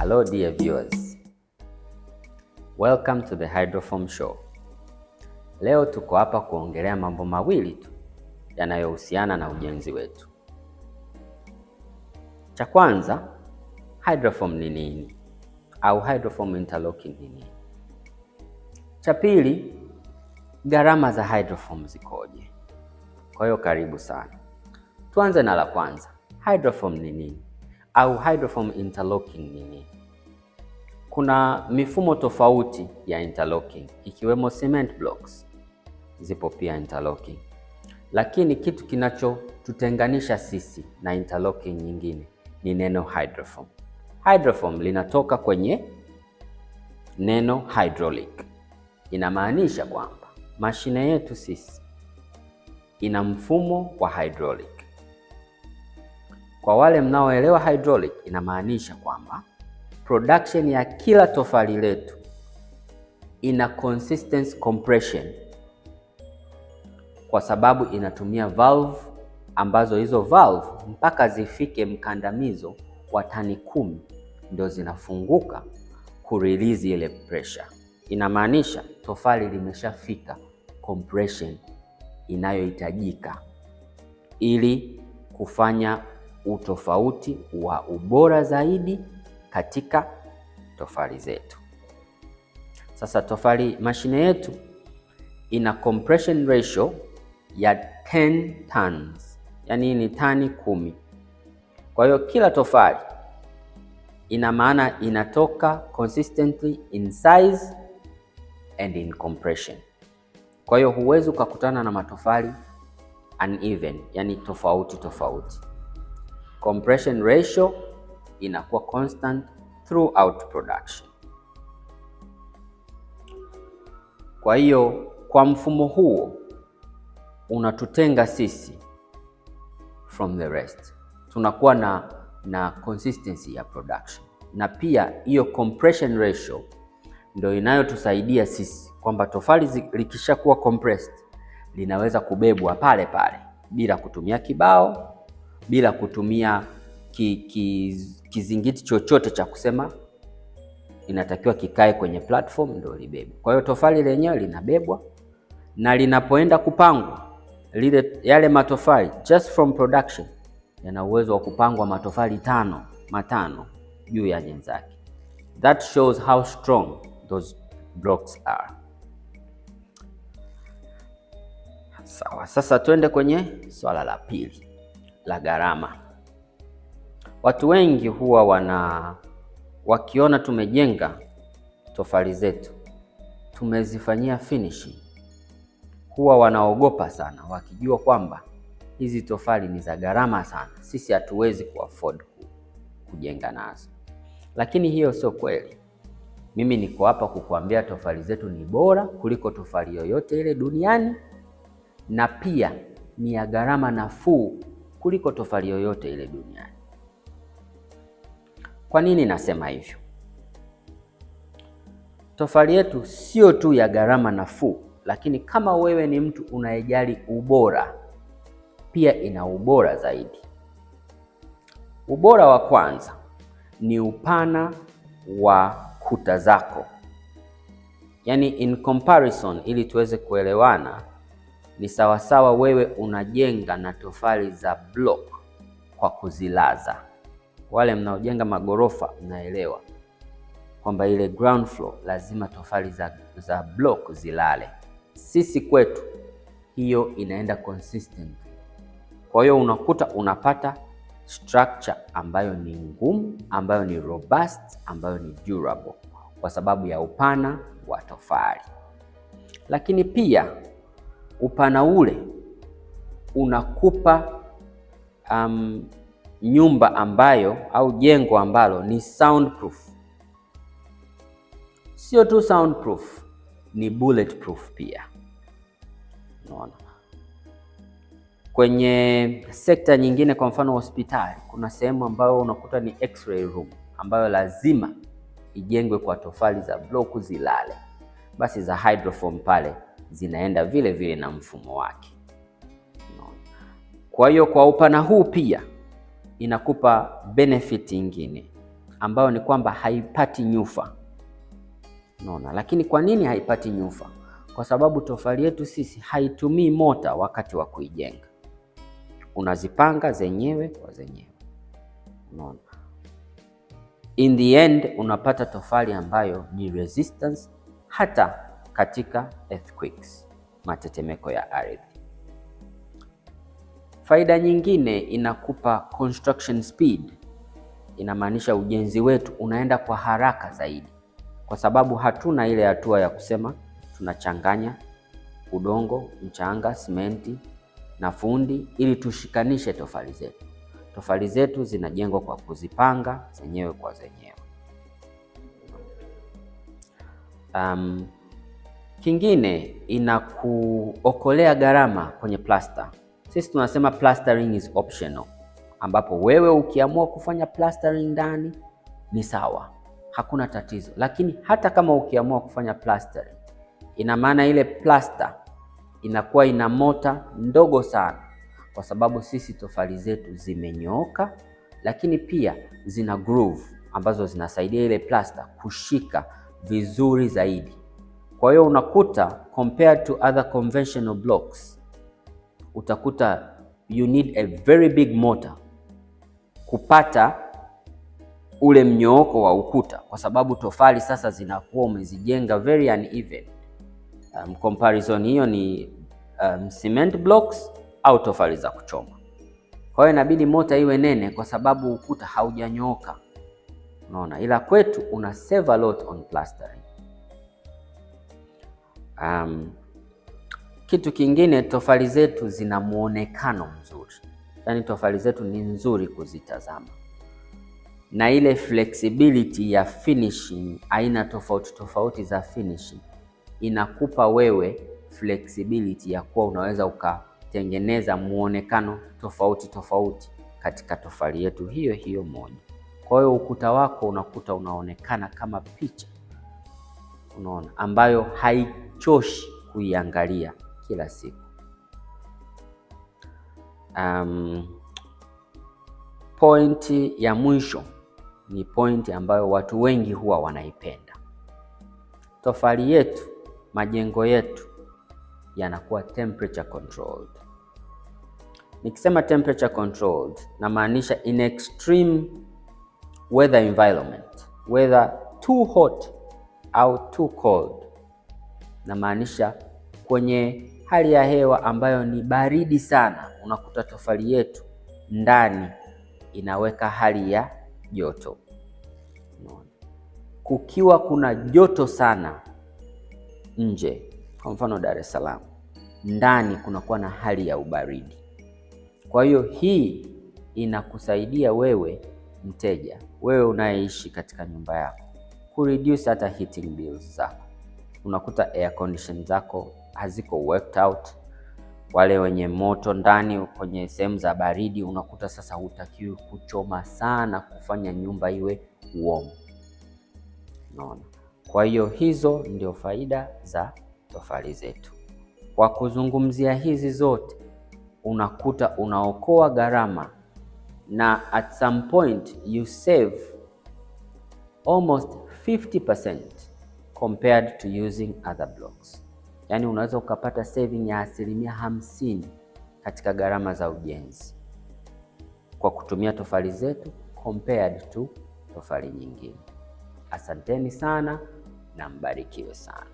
Hello dear viewers. Welcome to the Hydroform Show. Leo tuko hapa kuongelea mambo mawili tu yanayohusiana na ujenzi wetu. Cha kwanza, hydroform ni nini au hydroform interlocking ni nini? Cha pili, gharama za hydroform zikoje? Kwa hiyo karibu sana. Tuanze na la kwanza, hydroform ni nini au hydroform interlocking ni nini? Kuna mifumo tofauti ya interlocking ikiwemo cement blocks, zipo pia interlocking, lakini kitu kinachotutenganisha sisi na interlocking nyingine ni neno hydroform. Hydroform linatoka kwenye neno hydraulic, inamaanisha kwamba mashine yetu sisi ina mfumo wa hydraulic. Kwa wale mnaoelewa hydraulic, inamaanisha kwamba production ya kila tofali letu ina consistent compression, kwa sababu inatumia valve ambazo hizo valve mpaka zifike mkandamizo wa tani 10 ndio zinafunguka kurelease ile pressure. Inamaanisha tofali limeshafika compression inayohitajika ili kufanya utofauti wa ubora zaidi katika tofali zetu. Sasa tofali, mashine yetu ina compression ratio ya 10 tons, yaani ni tani 10. Kwa hiyo kila tofali ina maana inatoka consistently in size and in compression. Kwa hiyo huwezi ukakutana na matofali uneven, yani tofauti tofauti. Compression ratio inakuwa constant throughout production. Kwa hiyo kwa mfumo huo unatutenga sisi from the rest, tunakuwa na consistency ya production, na pia hiyo compression ratio ndio inayotusaidia sisi kwamba tofali likishakuwa compressed linaweza kubebwa pale pale bila kutumia kibao, bila kutumia kizingiti chochote cha kusema inatakiwa kikae kwenye platform ndio libebe. Kwa hiyo tofali lenyewe linabebwa na linapoenda kupangwa lile, yale matofali just from production yana uwezo wa kupangwa matofali 5 juu ya nyenzake. That shows how strong those blocks are. Sawa, sasa twende kwenye swala la pili la gharama. Watu wengi huwa wakiona tumejenga tofali zetu tumezifanyia finishing, huwa wanaogopa sana, wakijua kwamba hizi tofali ni za gharama sana, sisi hatuwezi kuafford kujenga nazo. Lakini hiyo sio kweli. Mimi niko hapa kukuambia tofali zetu ni bora kuliko tofali yoyote ile duniani, na pia ni ya gharama nafuu kuliko tofali yoyote ile duniani. Kwa nini nasema hivyo? Tofali yetu sio tu ya gharama nafuu, lakini kama wewe ni mtu unayejali ubora, pia ina ubora zaidi. Ubora wa kwanza ni upana wa kuta zako, yaani in comparison, ili tuweze kuelewana, ni sawasawa wewe unajenga na tofali za block kwa kuzilaza. Wale mnaojenga magorofa mnaelewa kwamba ile ground floor lazima tofali za block zilale. Sisi kwetu hiyo inaenda consistent. Kwa hiyo unakuta unapata structure ambayo ni ngumu, ambayo ni robust, ambayo ni durable kwa sababu ya upana wa tofali. Lakini pia upana ule unakupa nyumba ambayo au jengo ambalo ni soundproof. Sio tu soundproof, ni bulletproof pia. Unaona? Kwenye sekta nyingine, kwa mfano hospitali, kuna sehemu ambayo unakuta ni x-ray room ambayo lazima ijengwe kwa tofali za bloku zilale. Basi za hydroform pale zinaenda vile vile na mfumo wake. Unaona? Kwa hiyo kwa upana huu pia inakupa benefit nyingine ambayo ni kwamba haipati nyufa. Unaona, lakini kwa nini haipati nyufa? Kwa sababu tofali yetu sisi haitumii mortar wakati wa kuijenga, unazipanga zenyewe kwa zenyewe. Unaona, in the end unapata tofali ambayo ni resistance hata katika earthquakes, matetemeko ya ardhi. Faida nyingine, inakupa construction speed, inamaanisha ujenzi wetu unaenda kwa haraka zaidi, kwa sababu hatuna ile hatua ya kusema tunachanganya udongo, mchanga, simenti na fundi ili tushikanishe tofali zetu. Tofali zetu zinajengwa kwa kuzipanga zenyewe kwa zenyewe. Kingine inakuokolea gharama kwenye plaster. Sisi tunasema plastering is optional, ambapo wewe ukiamua kufanya plastering ndani ni sawa, hakuna tatizo. Lakini hata kama ukiamua kufanya plastering, ina maana ile plaster inakuwa ina mortar ndogo sana, kwa sababu sisi tofali zetu zimenyooka, lakini pia zina groove ambazo zinasaidia ile plaster kushika vizuri zaidi. Kwa hiyo unakuta compared to other conventional blocks, utakuta you need a very big mortar kupata ule mnyooko wa ukuta, kwa sababu tofali sasa zinakuwa umezijenga very uneven. Comparison hiyo ni cement blocks au tofali za kuchoma. Kwa hiyo inabidi mortar iwe nene kwa sababu ukuta haujanyooka. Unaona, ila kwetu una save a lot on plastering. Kitu kingine, tofali zetu zina muonekano mzuri, yaani tofali zetu ni nzuri kuzitazama, na ile flexibility ya finishing, aina tofauti tofauti za finishing inakupa wewe flexibility ya kuwa unaweza ukatengeneza muonekano tofauti tofauti katika tofali yetu hiyo hiyo moja. Kwa hiyo ukuta wako unakuta unaonekana kama picha, unaona, ambayo haichoshi kuiangalia kila siku. Pointi ya mwisho ni pointi ambayo watu wengi huwa wanaipenda. Tofali yetu, majengo yetu yanakuwa temperature controlled. Nikisema temperature controlled, namaanisha in extreme weather environment, whether too hot au too cold, namaanisha kwenye hali ya hewa ambayo ni baridi sana, unakuta tofali yetu ndani inaweka hali ya joto. Kukiwa kuna joto sana nje, kwa mfano Dar es Salaam, ndani kunakuwa na hali ya ubaridi. Kwa hiyo hii inakusaidia wewe mteja, wewe unayeishi katika nyumba yako kureduce hata heating bills zako. Unakuta air condition zako haziko worked out. Wale wenye moto ndani kwenye sehemu za baridi, unakuta sasa hutakiwi kuchoma sana kufanya nyumba iwe warm. Unaona? Kwa hiyo hizo ndio faida za tofali zetu. Kwa kuzungumzia hizi zote, unakuta unaokoa gharama na at some point you save almost 50% compared to using other blocks. Yaani unaweza ukapata saving ya 50% katika gharama za ujenzi kwa kutumia tofali zetu compared to tofali nyingine. Asanteni sana na mbarikiwe sana.